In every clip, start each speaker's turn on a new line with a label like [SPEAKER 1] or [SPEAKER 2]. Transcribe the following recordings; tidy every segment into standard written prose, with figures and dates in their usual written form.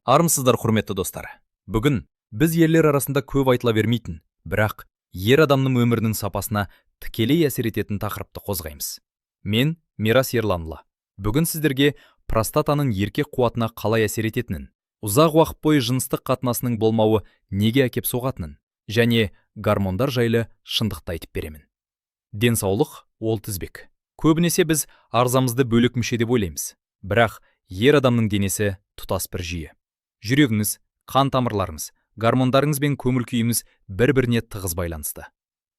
[SPEAKER 1] Армысыздар, құрметті достар! Бүгін біз ерлер арасында көп айтыла бермейтін, бірақ ер адамның өмірінің сапасына тікелей әсер ететін тақырыпты қозғаймыз. Мен Мирас Ерланұлы. Бүгін сіздерге простатаның еркек қуатына қалай әсер ететінін, ұзақ уақыт бойы жыныстық қатынасының болмауы неге әкеп соғатынын және гормондар жайлы шындықты айтып беремін. Денсаулық – ол тізбек. Көбінесе біз ағзамызды бөлек мүше деп ойлаймыз. Бірақ ер адамның денесі тұтас бір жүйе. Жүрегіңіз, қан тамырларыңыз, гормондарыңыз бен көңіл күйіңіз бір-біріне тығыз байланысты.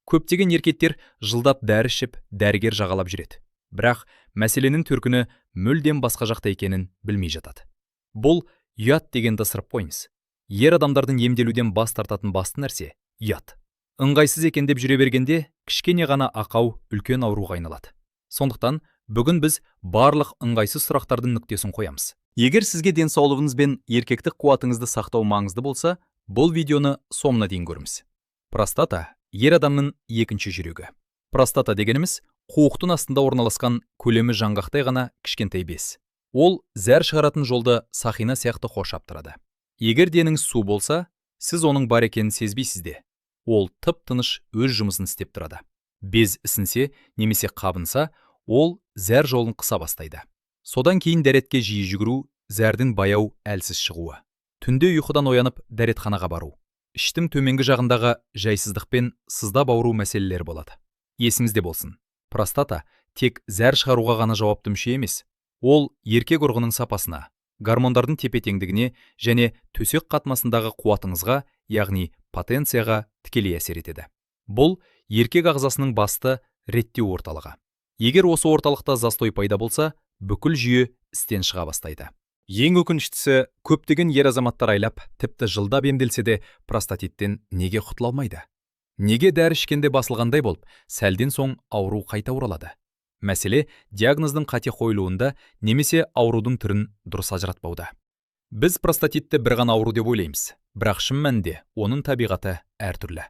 [SPEAKER 1] Көптеген еркектер жылдап дәрі ішіп, дәрігер жағалап жүреді. Бірақ мәселенің төркіні мүлдем басқа жақта екенін білмей жатады. Бұл ұят дегенді ысырып қойыңыз. Ер адамдардың емделуден бас тартатын басты нәрсе – ұят. Ыңғайсыз екен деп жүре бергенде, кішкене ғана ақау үлкен ауруға айналады. Сондықтан бүгін біз барлық ыңғайсыз сұрақтардың нүктесін қоямыз. Егер сізге денсаулығыңыз бен еркектік қуатыңызды сақтау маңызды болса, бұл видеоны соңына дейін көріңіз. Простата – ер адамның екінші жүрегі. Простата дегеніміз – қуықтың астында орналасқан, көлемі жаңғақтай ғана кішкентай без. Ол зәр шығаратын жолды сақина сияқты қоршап тұрады. Егер деніңіз су болса, сіз оның бар екенін сезбейсіз де. Ол тып-тыныш өз жұмысын істеп тұрады. Без ісінсе немесе қабынса, ол зәр жолын қыса бастайды. Содан кейін дәретке жиі жүгіру, зәрдің баяу, әлсіз шығуы. Түнде ұйқыдан оянып, дәретханаға бару. Іштің төменгі жағындағы жайсыздықпен сыздап ауыру мәселелері болады. Есіңізде болсын. Простата тек зәр шығаруға ғана жауапты мүше емес. Ол еркек ұрығының сапасына, гормондардың тепе-теңдігіне және төсек қатынасындағы қуатыңызға, яғни потенцияға тікелей әсер етеді. Бұл еркек ағзасының басты реттеу орталығы. Егер осы орталықта застой пайда болса, бүкіл жүйе істен шыға бастайды. Ең өкініштісі, көптеген ер азаматтар айлап, тіпті жылдап емделсе де, простатиттен неге құтыла алмайды? Неге дәрі ішкенде басылғандай болып, сәлден соң ауру қайта оралады? Мәселе диагноздың қате қойылуында немесе аурудың түрін дұрыс ажыратпауда. Біз простатитті бір ғана ауру деп ойлаймыз, бірақ шын мәнінде оның табиғаты әртүрлі.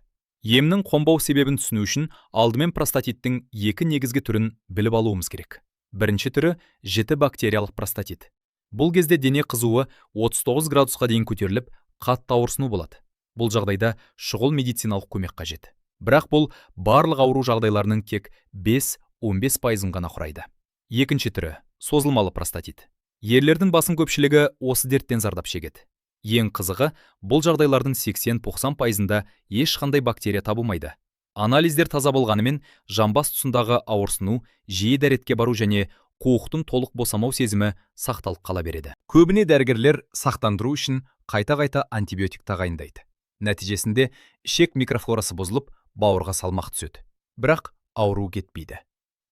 [SPEAKER 1] Емнің қонбау себебін түсіну үшін алдымен простатиттің екі негізгі түрін біліп алуымыз керек. Бірінші түрі – жіті бактериялық простатит. Бұл кезде дене қызуы 39 градусқа дейін көтеріліп, қатты ауырсыну болады. Бұл жағдайда шұғыл медициналық көмек қажет. Бірақ бұл барлық ауру жағдайларының тек 5-15 пайызын ғана құрайды. Екінші түрі – созылмалы простатит. Ерлердің басым көпшілігі осы дерттен зардап шегеді. Ең қызығы, бұл жағдайлардың 80-90 пайызында ешқандай бактерия табылмайды. Анализдер таза болғанымен, жамбас тұсындағы ауырсыну, жиі дәретке бару және қуықтың толық босамау сезімі сақталып қала береді. Көбіне дәрігерлер сақтандыру үшін қайта-қайта антибиотик тағайындайды. Нәтижесінде ішек микрофлорасы бұзылып, бауырға салмақ түседі. Бірақ ауру кетпейді.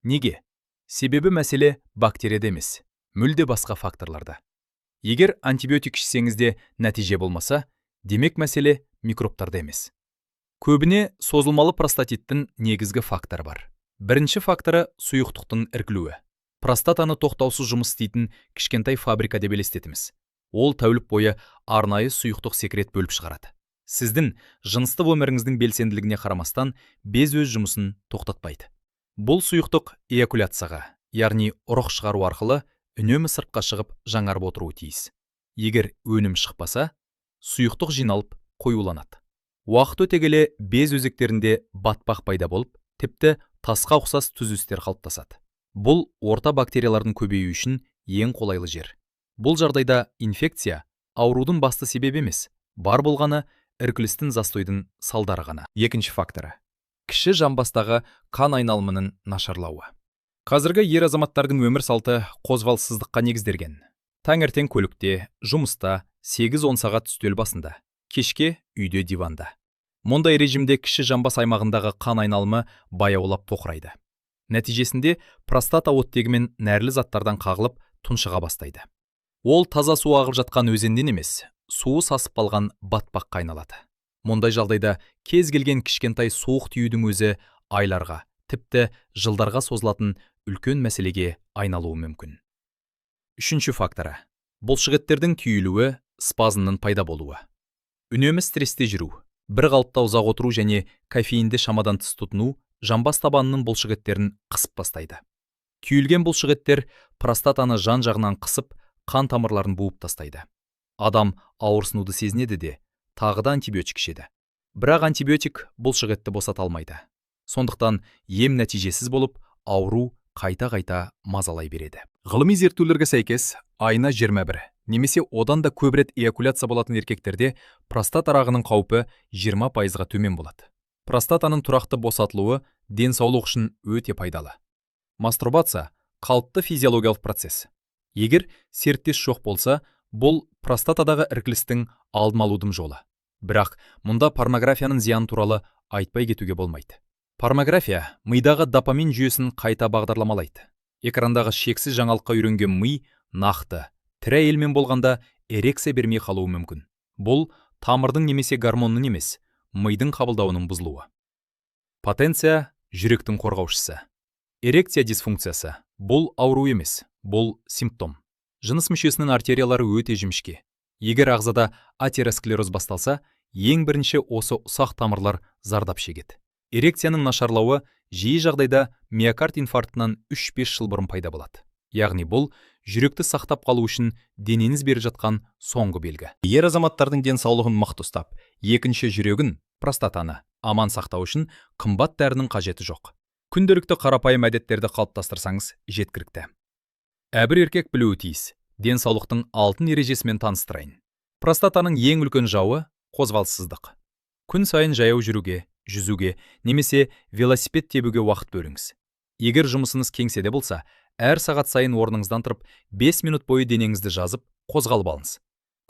[SPEAKER 1] Неге? Себебі мәселе бактерияда емес, мүлде басқа факторларда. Егер антибиотик ішсеңіз де нәтиже болмаса, демек, мәселе микробтарда емес. Көбіне созылмалы простатиттің негізгі факторы бар. Бірінші факторы – сұйықтықтың іркілуі. Простатаны тоқтаусыз жұмыс істейтін кішкентай фабрика деп елестетіңіз. Ол тәулік бойы арнайы сұйықтық, секрет бөліп шығарады. Сіздің жыныстық өміріңіздің белсенділігіне қарамастан, без өз жұмысын тоқтатпайды. Бұл сұйықтық эякуляцияға, яғни ұрық шығару арқылы үнемі сыртқа шығып, жаңарып отыруы тиіс. Егер өнім шықпаса, сұйықтық жиналып, қоюланады. Уақыт өте келе без өзектерінде батпақ пайда болып, тіпті тасқа ұқсас түзілістер қалыптасады. Бұл орта бактериялардың көбеюі үшін ең қолайлы жер. Бұл жағдайда инфекция аурудың басты себебі емес, бар болғаны іркілістің, застойдың салдары ғана. Екінші факторы – кіші жамбастағы қан айналымының нашарлауы. Қазіргі ер азаматтардың өмір салты қозғалыссыздыққа негізделген. Таңертең көлікте, жұмыста, 8-10 сағат үстел басында, кешке үйде диванда. Мұндай режимде кіші жамбас аймағындағы қан айналымы баяулап, тоқырайды. Нәтижесінде простата оттегі мен нәрлі заттардан қағылып, тұншыға бастайды. Ол таза су ағып жатқан өзеннен емес, суы сасып қалған батпаққа айналады. Мұндай жағдайда кез келген кішкентай суық тиюдің өзі айларға, тіпті жылдарға созылатын үлкен мәселеге айналуы мүмкін. Үшінші факторы – бұлшықеттердің түйілуі, спазмның пайда болуы. Үнемі стрессте жүру, бір қалыпта ұзақ отыру және кофеинді шамадан тыс тұтыну жамбас табанының бұлшықеттерін қысып бастайды. Түйілген бұлшықеттер простатаны жан жағынан қысып, қан тамырларын буып тастайды. Адам ауырсынуды сезінеді де, тағы да антибиотик ішеді. Бірақ антибиотик бұлшық етті босата алмайды. Сондықтан ем нәтижесіз болып, ауру қайта-қайта мазалай береді. Ғылыми зерттеулерге сәйкес, айына 21 немесе одан да көп рет эякуляция болатын еркектерде простата рагының қаупі 20%-ға төмен болады. Простатаның тұрақты босатылуы денсаулық үшін өте пайдалы. Мастурбация – қалыпты физиологиялық процесс. Егер серіктес жоқ болса, бұл простатадағы іркілістің алдын алудың жолы. Бірақ мұнда порнографияның зияны туралы айтпай кетуге болмайды. Порнография мидағы допамин жүйесін қайта бағдарламалайды. Экрандағы шексіз жаңалыққа үйренген ми нақты, тірі әйелмен болғанда эрекция бермей қалуы мүмкін. Бұл тамырдың немесе гормонның емес, мидың қабылдауының бұзылуы. Потенция – жүректің қорғаушысы. Эрекция дисфункциясы – бұл ауру емес, бұл симптом. Жыныс мүшесінің артериялары өте жіңішке. Егер ағзада атеросклероз басталса, ең бірінші осы ұсақ тамырлар зардап шегеді. Эрекцияның нашарлауы жиі жағдайда миокард инфарктынан 3-5 жыл бұрын пайда болады. Яғни бұл жүректі сақтап қалу үшін денеңіз беріп жатқан соңғы белгі. Ер азаматтардың денсаулығын мықты ұстап, екінші жүрегін, простатаны аман сақтау үшін қымбат дәрінің қажеті жоқ. Күнделікті қарапайым әдеттерді қалыптастырсаңыз, жеткілікті. Әрбір еркек білуі тиіс денсаулықтың алтын ережесімен таныстырайын. Простатаның ең үлкен жауы – қозғалыссыздық. Күн сайын жаяу жүруге, жүзуге немесе велосипед тебуге уақыт бөліңіз. Егер жұмысыңыз кеңседе болса, әр сағат сайын орныңыздан тұрып, 5 минут бойы денеңізді жазып, қозғалып алыңыз.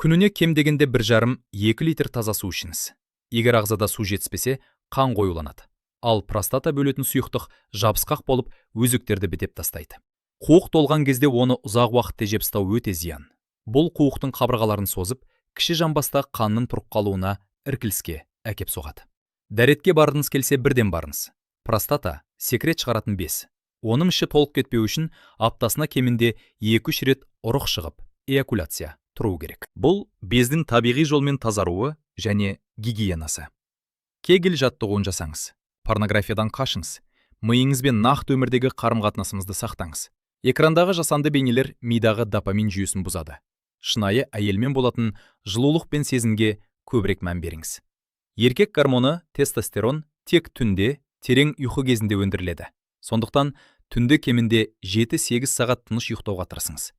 [SPEAKER 1] Күніне кем дегенде 1,5-2 литр таза су ішіңіз. Егер ағзада су жетіспесе, қан қоюланады. Ал простата бөлетін сұйықтық жабысқақ болып, өзектерді бітеп тастайды. Қуық толған кезде оны ұзақ уақыт тежеп ұстау өте зиян. Бұл қуықтың қабырғаларын созып, кіші жамбаста қанның тұрып қалуына, іркіліске әкеп соғады. Дәретке барғыңыз келсе, бірден барыңыз. Простата – секрет шығаратын без. Оның іші толып кетпеу үшін аптасына кемінде 2-3 рет ұрық шығып, эякуляция тұру керек. Бұл бездің табиғи жолмен тазаруы және гигиенасы. Кегель жаттығуын жасаңыз. Порнографиядан қашыңыз. Миыңызбен нақты өмірдегі қарым-қатынасыңызды сақтаңыз. Экрандағы жасанды бейнелер мидағы допамин жүйесін бұзады. Шынайы әйелмен болатын жылулық пен сезімге көбірек мән беріңіз. Еркек гормоны тестостерон тек түнде, терең ұйқы кезінде өндіріледі. Сондықтан түнде кемінде 7-8 сағат тыныш ұйықтауға тырысыңыз.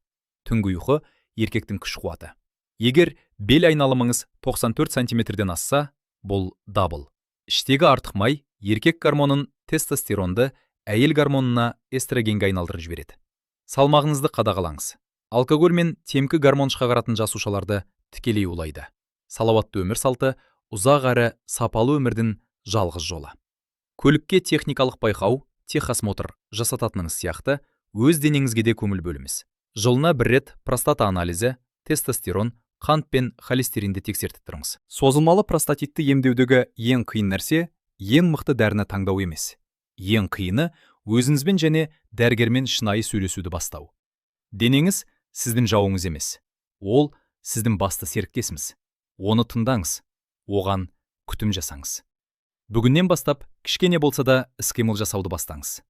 [SPEAKER 1] Түнгі ұйқы – еркектің күш қуаты. Егер бел айналымыңыз 94 сантиметрден асса, бұл дабыл. Іштегі артық май еркек гормонын тестостеронды әйел гормонына, эстрогенге айналдырып жібереді. Салмағыңызды қадағалаңыз. Алкоголь мен темекі гормон шығаратын жасушаларды тікелей улайды. Салауатты өмір салты – ұзақ әрі сапалы өмірдің жалғыз жолы. Көлікке техникалық байқау, техосмотр жасататыныңыз сияқты, өз денеңізге де көңіл бөліңіз. Жылына бір рет простата анализі, тестостерон, қант пен холестеринді тексертіп тұрыңыз. Созылмалы простатитті емдеудегі ең қиын нәрсе – ең мықты дәріні таңдау емес. Ең қиыны – өзіңізбен және дәрігермен шынайы сөйлесуді бастау. Денеңіз сіздің жауыңыз емес, ол сіздің басты серіктесіңіз. Оны тыңдаңыз, оған күтім жасаңыз. Бүгіннен бастап кішкене болса да іс қимыл жасауды бастаңыз.